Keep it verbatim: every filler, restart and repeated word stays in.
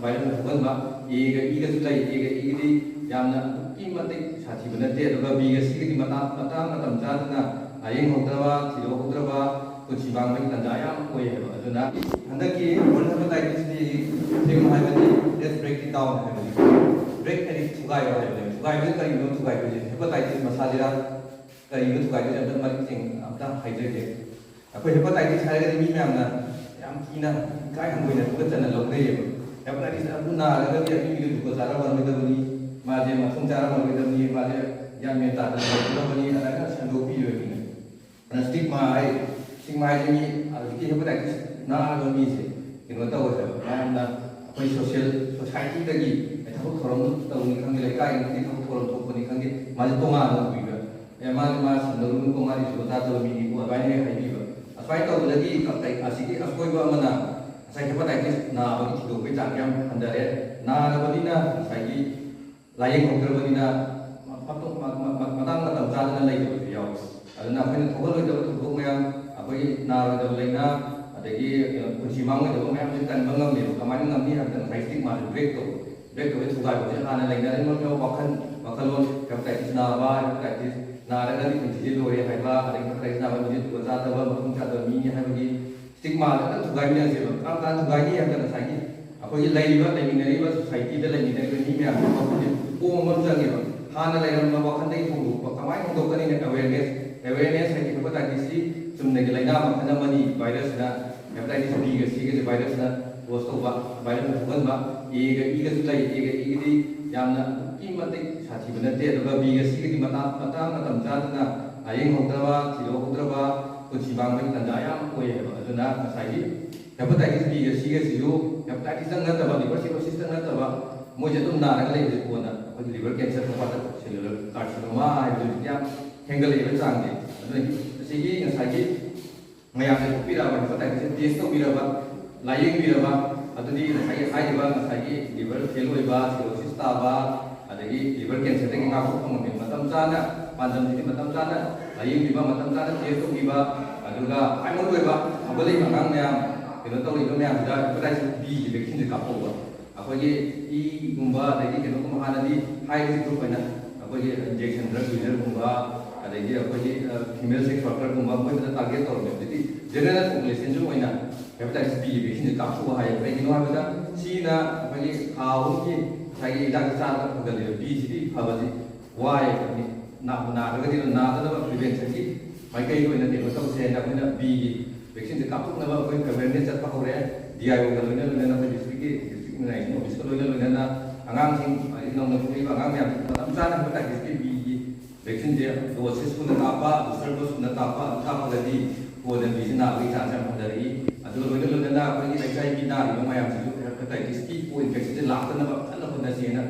ꯚꯥꯏꯔꯁꯅ ꯊꯣꯛꯍꯟꯕ꯫ ꯑꯦꯒ ꯏꯒꯁꯨ ꯂꯩ꯫ ꯑꯦꯒ ꯏꯒꯗꯤ ꯌꯥꯝꯅ ꯑꯗꯨꯛꯀꯤ ꯃꯇꯤꯛ ꯁꯥꯊꯤꯕ ꯅꯠꯇꯦ, ꯑꯗꯨꯒ ꯕꯤꯒ ꯁꯤꯒꯗꯤ ꯃꯇꯥꯡ ꯃꯇꯥꯡ ꯃꯇꯝ ꯆꯥꯗꯅ ꯂꯥꯏꯌꯦꯡꯍꯧꯗꯕ, ꯊꯤꯗꯣꯛꯍꯧꯗ꯭ꯔꯕ ꯄꯨꯟꯁꯤ ꯃꯥꯡꯕꯒꯤ ꯇꯥꯟꯖꯥ ꯌꯥꯝ ꯑꯣꯏ ꯍꯥꯏꯕ꯫ ꯑꯗꯨꯅ ꯍꯟꯗꯛꯀꯤ World Hepatitis Day ꯊꯤꯝ ꯍꯥꯏꯕꯗꯤ "Let's break it down" ꯍꯥꯏꯕꯅꯤ꯫ ꯕ꯭ꯔꯦꯛ ꯍꯥꯏꯗꯤ ꯊꯨꯒꯥꯏꯕ ꯍꯥꯏꯕꯅꯦ꯫ ꯊꯨꯒꯥꯏꯕꯁꯤ ꯀꯔꯤꯅꯣ? ꯊꯨꯒꯥꯏꯕꯁꯦ ꯍꯦꯄꯥꯇꯥꯏꯇꯤꯁ ꯃꯁꯥꯁꯤꯔ ꯀꯔꯤꯅꯣ ꯊꯨꯒꯥꯏꯗꯣꯏꯁꯦ? ꯑꯝꯇ ꯃꯔꯤꯛ ꯁꯦꯡꯅ ꯑꯝꯇ ꯍꯥꯏꯖꯒꯦ꯫ ꯑꯩꯈꯣꯏ ꯍꯦꯄꯥꯇꯥꯏꯇꯤꯁ ꯍꯥꯏꯔꯒꯗꯤ ꯃꯤ ꯃꯌꯥꯝꯅ ꯌꯥꯝ ꯊꯤꯅ ꯏꯀꯥꯏ ꯍꯪꯒꯣꯏꯅ ꯊꯨꯀꯠꯆꯅ ꯂꯧꯅꯩꯌꯦꯕ꯫ ꯍꯦꯄꯥꯇꯥꯏꯇꯤꯁ ꯑꯗꯨ ꯅꯥꯔꯒꯗꯤ ꯑꯗꯨ ꯃꯤꯗꯨ ꯖꯨꯒꯣꯠ ꯆꯥꯔꯝꯃꯔꯣꯏꯗꯕꯅꯤ, ꯃꯥꯁꯦ ꯃꯊꯣꯡ ꯆꯥꯔꯝꯃꯔꯣꯏꯗꯕꯅꯤ, ꯃꯥꯁꯦ ꯒ꯭ꯌꯥꯟ ꯃꯦꯟ ꯇꯥꯗꯅ ꯂꯩꯒꯗꯕꯅꯤ, ꯑꯗꯨꯃꯥꯏꯅ ꯁꯟꯗꯣꯛꯄꯤꯕꯅꯤꯅ꯫ ꯑꯗꯨꯅ ꯁ꯭ꯇꯤꯛꯃꯥ ꯍꯥꯏ, ꯁ꯭ꯇꯤꯛꯃꯥ ꯍꯥꯏꯁꯦ ꯃꯤ ꯍꯧꯖꯤꯛꯀꯤ ꯍꯦꯄꯥꯇꯥꯏꯇꯤꯁ ꯅꯥꯔꯕ ꯃꯤꯁꯦ ꯀꯩꯅꯣ ꯇꯧꯋꯦ ꯍꯥꯏꯕ, ꯃꯌꯥꯝꯅ ꯑꯩꯈꯣꯏ ꯁꯣꯁꯤꯌꯦꯜ ꯁꯣꯁꯥꯏꯇꯤꯗꯒꯤ ꯊꯕꯛ ꯊꯧꯔꯝ ꯇꯧꯕꯅꯤ ꯈꯪꯗꯦ, ꯂꯩꯀꯥꯏꯒꯤ ꯊꯕꯛ ꯊꯧꯔꯝ ꯊꯣꯛꯄꯅꯤ ꯈꯪꯗꯦ, ꯃꯥꯁꯦ ꯇꯣꯉꯥꯟꯅ ꯎꯕꯤꯕ꯫ "ꯑꯦ, ꯃꯥꯗꯤ ꯃꯥ ꯁꯟꯗꯧꯔꯨꯅꯨꯀꯣ, ꯃꯥꯗꯤ ꯖꯨꯒꯣꯠ ꯆꯥꯗꯕ ꯃꯤꯅꯤꯀꯣ", ꯑꯗꯨꯃꯥꯏꯅ ꯍꯦꯛ ꯍꯥꯏꯕꯤꯕ꯫ ꯑꯁꯨꯃꯥꯏꯅ ꯇꯧꯕꯗꯒꯤ ꯀ-, ꯀꯩ-, ꯑꯁꯤꯒꯤ ꯑꯁꯣꯏꯕ ꯑꯃꯅ ꯉꯁꯥꯏ ꯍꯦꯄꯥꯇꯥꯏꯇꯤꯁ ꯅꯥꯕꯒꯤ ꯊꯤꯗꯣꯛꯄꯒꯤ ꯆꯥꯡꯁꯦ ꯌꯥꯝ ꯍꯟꯊꯔꯦ꯫ ꯅꯥꯔꯕꯅꯤꯅ ꯉꯁꯥꯏꯒꯤ ꯂꯥꯏꯌꯦꯡꯍꯧꯗ꯭ꯔꯕꯅꯤꯅ ꯃ-, ꯃꯇꯝ ꯆꯥꯗꯅ ꯂꯩꯇꯕꯁꯨ ꯌꯥꯎꯋꯤ꯫ ꯑꯗꯨꯅ ꯑꯩꯈꯣꯏꯅ ꯊꯣꯛꯍꯜꯂꯣꯏꯗꯕ ꯊꯧꯗꯣꯛ ꯃꯌꯥꯝ, ꯑꯩꯈꯣꯏ ꯅꯥꯔꯣꯏꯗꯕ ꯂꯥꯏꯅꯥ, ꯑꯗꯒꯤ, ꯑ, ꯄꯨꯟꯁꯤ ꯃꯥꯡꯉꯣꯏꯗꯕ ꯃꯌꯥꯝꯁꯦ ꯀꯟꯕ ꯉꯝꯃꯦꯕ꯫ ꯀꯃꯥꯏꯅ ꯉꯝꯅꯤ ꯍꯥꯏꯕꯗ ꯉꯁꯥꯏ ꯁ꯭ꯇꯤꯛꯃꯥꯁꯦ ꯕ꯭ꯔꯦꯛ ꯇꯧꯕ꯫ ꯕ꯭ꯔꯦꯛ ꯇꯧꯕ ꯊꯨꯒꯥꯏꯕꯁꯦ ꯍꯥꯟꯅ ꯂꯩꯅꯔꯝꯕ ꯋꯥꯈꯜ, ꯋꯥꯈꯜꯂꯣꯟ, ꯍꯦꯄꯥꯇꯥꯏꯇꯤꯁ ꯅꯥꯕ, ꯍꯦꯄꯥꯇꯥꯏꯇꯤꯁ ꯅꯥꯔꯒꯗꯤ ꯄꯨꯟꯁꯤꯁꯦ ꯂꯣꯏꯔꯦ ꯍꯥꯏꯕ, ꯑꯗꯒꯤ ꯍꯦꯄꯥꯇꯥꯏꯇꯤꯁ ꯅꯥꯕ ꯃꯤꯁꯦ ꯖꯨꯒꯣꯠ ꯆꯥꯗꯕ, ꯃꯊꯣꯡ ꯆꯥꯗꯕ ꯃꯤꯅꯤ ꯍꯥꯏꯕꯒꯤ ꯁ꯭ꯇꯤꯛꯃꯥꯁꯦ ꯂꯣꯏꯅ ꯊꯨꯒꯥꯏꯃꯤꯟꯅꯁꯦꯕ꯫ ꯀꯔꯝ ꯀꯥꯟꯗ ꯊꯨꯒꯥꯏꯅꯤ ꯍꯥꯏꯕꯗ ꯉꯁꯥꯏꯒꯤ ꯑꯩꯈꯣꯏꯒꯤ ꯂꯩꯔꯤꯕ, ꯂꯩꯃꯤꯟꯅꯔꯤꯕ ꯁꯣꯁꯥꯏꯇꯤꯗ ꯂꯩꯃꯤꯟꯅꯔꯤꯕ ꯃꯤ ꯃꯌꯥꯝꯁꯦ ꯋꯥꯈꯜꯁꯦ ꯍꯣꯡꯕ ꯑꯃ ꯆꯪꯉꯦꯕ꯫ ꯍꯥꯟꯅ ꯂꯩꯔꯝꯕ ꯋꯥꯈꯜꯗꯒꯤ ꯍꯣꯡꯗꯣꯛꯄ꯫ ꯀꯃꯥꯏꯅ ꯍꯣꯡꯗꯣꯛꯀꯅꯤꯅ? ꯑꯦꯋꯦꯔꯅꯦꯁ꯫ ꯑꯦꯋꯦꯔꯅꯦꯁ ꯍꯥꯏꯗꯤ ꯍꯦꯄꯥꯇꯥꯏꯇꯤꯁꯁꯤ ꯆꯨꯝꯅꯒꯤ ꯂꯥꯏꯅꯥ ꯃꯈꯜ ꯑꯃꯅꯤ꯫ ꯚꯥꯏꯔꯁꯅ, ꯍꯦꯄꯥꯇꯥꯏꯇꯤꯁ ꯕꯤꯒ ꯁꯤꯒꯁꯦ ꯚꯥꯏꯔꯁꯅ ꯀꯣꯁ ꯇꯧꯕ, ꯚꯥꯏꯔꯁꯅ ꯊꯣꯛꯍꯟꯕ꯫ ꯑꯦꯒ ꯏꯒꯁꯨ ꯂꯩ꯫ ꯑꯦꯒ ꯏꯒꯗꯤ ꯌꯥꯝꯅ ꯑꯗꯨꯛꯀꯤ ꯃꯇꯤꯛ ꯁꯥꯊꯤꯕ ꯅꯠꯇꯦ, ꯑꯗꯨꯒ ꯕꯤꯒ ꯁꯤꯒꯗꯤ ꯃꯇꯥꯡ ꯃꯇꯥꯡ ꯃꯇꯝ ꯆꯥꯗꯅ ꯂꯥꯏꯌꯦꯡꯍꯧꯗ꯭ꯔꯕ, ꯊꯤꯗꯣꯛꯍꯧꯗ꯭ꯔꯕ ꯄꯨꯟꯁꯤ ꯃꯥꯡꯕꯒꯤ ꯇꯥꯟꯖꯥ ꯌꯥꯝ ꯑꯣꯏ ꯍꯥꯏꯕ꯫ ꯑꯗꯨꯅ ꯉꯁꯥꯏꯒꯤ ꯍꯦꯄꯥꯇꯥꯏꯇꯤꯁ ꯕꯤꯒ ꯁꯤꯒꯁꯤꯁꯨ ꯍꯦꯄꯥꯇꯥꯏꯇꯤꯁꯇꯪ ꯅꯠꯇꯕ, ꯂꯤꯚꯔ ꯁꯤꯔꯣꯁꯤꯁꯇꯪ ꯅꯠꯇꯕ, ꯃꯣꯏꯁꯦ ꯑꯗꯨꯝ ꯅꯥꯔꯒ ꯂꯩꯕꯁꯦ ꯀꯣꯟꯅ ꯑꯩꯈꯣꯏ ꯂꯤꯚꯔ ꯀꯦꯟꯁꯔ ꯊꯣꯛꯄ, ꯁꯦꯂꯨꯂꯔ ꯀꯥꯔꯁꯤꯅꯣꯃꯥ ꯍꯥꯏꯕꯗꯨ ꯍꯧꯖꯤꯛ ꯌꯥꯝ ꯍꯦꯟꯒꯠꯂꯛꯏꯕ ꯆꯥꯡꯁꯦ꯫ ꯑꯗꯨꯅ ꯑꯁꯤꯒꯤ ꯉꯁꯥꯏꯒꯤ ꯃꯌꯥꯝꯅ ꯊꯣꯛꯄꯤꯔꯛꯑꯕ ꯍꯦꯄꯥꯇꯥꯏꯇꯤꯁꯁꯦ ꯇꯦꯁ ꯇꯧꯕꯤꯔꯕ, ꯂꯥꯏꯌꯦꯡꯕꯤꯔꯕ, ꯑꯗꯨꯗꯤ ꯉꯁꯥꯏꯒꯤ ꯍꯥꯏꯔꯤꯕ ꯉꯁꯥꯏꯒꯤ ꯂꯤꯚꯔ ꯐꯦꯜ ꯑꯣꯏꯕ, ꯁꯤꯔꯣꯁꯤꯁ ꯇꯥꯕ, ꯑꯗꯒꯤ ꯂꯤꯚꯔ ꯀꯦꯟꯁꯔꯗꯒꯤ ꯉꯥꯛꯊꯣꯛꯄ ꯉꯝꯃꯤ꯫ ꯃꯇꯝ ꯆꯥꯅ ꯄꯥꯟꯗꯝꯁꯤꯗꯤ ꯃꯇꯝ ꯆꯥꯅ ꯂꯥꯏꯌꯦꯡꯕꯤꯕ, ꯃꯇꯝ ꯆꯥꯅ ꯇꯦꯁ ꯇꯧꯕꯤꯕ, ꯑꯗꯨꯒ ꯈ꯭ꯋꯥꯏ ꯃꯔꯨꯑꯣꯏꯕ ꯍꯧꯒꯠꯂꯛꯏꯕ ꯑꯉꯥꯡ ꯃꯌꯥꯝ, ꯀꯩꯅꯣ ꯇꯧꯔꯤꯕ ꯃꯌꯥꯝꯁꯤꯗ ꯍꯦꯄꯥꯇꯥꯏꯇꯤꯁ ꯕꯤꯒꯤ ꯚꯦꯛꯁꯤꯟꯁꯦ ꯀꯥꯞꯊꯣꯛꯄ꯫ ꯑꯩꯈꯣꯏꯒꯤ ꯏꯒꯨꯝꯕ, ꯑꯗꯒꯤ ꯀꯩꯅꯣꯒꯨꯝꯕ, ꯍꯥꯟꯅꯗꯤ ꯍꯥꯏ ꯔꯤꯁꯛ ꯒ꯭ꯔꯨꯞ ꯑꯣꯏꯅ ꯑꯩꯈꯣꯏꯒꯤ ꯏꯟꯖꯦꯛꯁꯟ ꯗ꯭ꯔꯒ ꯌꯨꯖꯔꯒꯨꯝꯕ, ꯑꯗꯒꯤ ꯑꯩꯈꯣꯏꯒꯤ ꯐꯤꯃꯦꯜ ꯁꯦꯛꯁ ꯋꯥꯔꯀꯔꯒꯨꯝꯕ, ꯃꯣꯏꯗ ꯇꯥꯔꯒꯦꯠ ꯇꯧꯔꯝꯃꯦ꯫ ꯍꯧꯖꯤꯛꯇꯤ ꯖꯦꯅꯔꯦꯜ ꯄꯣꯄꯨꯂꯦꯁꯟꯁꯨ ꯑꯣꯏꯅ ꯍꯦꯄꯥꯇꯥꯏꯇꯤꯁ ꯕꯤꯒꯤ ꯚꯦꯛꯁꯤꯟꯁꯦ ꯀꯥꯞꯊꯣꯛꯄ ꯍꯥꯏꯌꯦ꯫ ꯀꯩꯒꯤꯅꯣ ꯍꯥꯏꯕꯗ ꯁꯤꯅ ꯑꯩꯈꯣꯏꯒꯤ ꯊꯥ ꯑꯍꯨꯝꯒꯤ ꯉꯁꯥꯏꯒꯤ ꯍꯤꯗꯥꯛꯇ ꯆꯥꯔꯒ ꯐꯒꯠꯂꯤꯕ ꯕꯤꯁꯤꯗꯤ ꯐꯕꯁꯤ ꯋꯥꯏꯌꯦꯕ꯫ ꯃꯤ ꯅꯥꯕꯨ ꯅꯥꯗ꯭ꯔꯒꯗꯤ ꯑꯗꯨꯝ ꯅꯥꯗꯅꯕ ꯄ꯭ꯔꯤꯚꯦꯟꯁꯟꯒꯤ ꯃꯥꯏꯀꯩꯒꯤ ꯑꯣꯏꯅ ꯀꯩꯅꯣ ꯇꯧꯁꯦ ꯍꯥꯏꯅ ꯑꯩꯈꯣꯏꯅ ꯕꯤꯒꯤ ꯚꯦꯛꯁꯤꯟꯁꯦ ꯀꯥꯞꯊꯣꯛꯅꯕ ꯑꯩꯈꯣꯏ ꯑꯦꯋꯦꯔꯅꯦꯁ ꯆꯠꯄ ꯍꯧꯔꯦ꯫ ꯗꯤ ꯑꯥꯏ ꯑꯣꯒ ꯂꯣꯏꯅ ꯂꯣꯏꯅꯅ ꯑꯩꯈꯣꯏ ꯗꯤꯁꯇ꯭ꯔꯤꯛꯀꯤ ꯗꯤꯁꯇ꯭ꯔꯤꯛ ꯏꯃ꯭ꯌꯨꯅꯥꯏꯖꯦꯁꯟ ꯑꯣꯐꯤꯁꯀ ꯂꯣꯏꯅ ꯂꯣꯏꯅꯅ ꯑꯉꯥꯡꯁꯤꯡ, ꯍꯥꯏꯗꯤ ꯅꯧꯅ ꯄꯣꯛꯂꯛꯏꯕ ꯑꯉꯥꯡ ꯃꯌꯥꯝꯁꯤꯡ ꯃꯇꯝ ꯆꯥꯅ ꯍꯦꯄꯥꯇꯥꯏꯇꯤꯁꯀꯤ ꯕꯤꯒꯤ ꯚꯦꯛꯁꯤꯟꯁꯦ ꯗꯣꯁꯁꯦ ꯁꯨꯅ ꯀꯥꯞꯄ, ꯕꯨꯁꯇꯔ ꯗꯣꯁ ꯁꯨꯅ ꯀꯥꯞꯄ, ꯑꯗꯨ ꯀꯥꯞꯄꯒꯗꯤ ꯀꯣꯟꯅ ꯕꯤꯁꯤ ꯅꯥꯕꯒꯤ ꯆꯥꯟꯁ ꯌꯥꯝ ꯍꯟꯊꯔꯛꯏ꯫ ꯑꯗꯨꯒ ꯂꯣꯏꯅ ꯂꯣꯏꯅꯅ ꯑꯩꯈꯣꯏꯒꯤ ꯑꯩꯆ ꯑꯥꯏ ꯚꯤ ꯅꯥꯔꯤꯕ ꯃꯌꯥꯝꯁꯤꯁꯨ ꯍꯦꯄꯥꯇꯥꯏꯇꯤꯁꯀꯤ ꯀꯣ ꯏꯟꯐꯦꯛꯁꯟꯁꯦ ꯂꯥꯛꯇꯅꯕ ꯀꯟꯅ ꯍꯣꯠꯅꯁꯦꯅ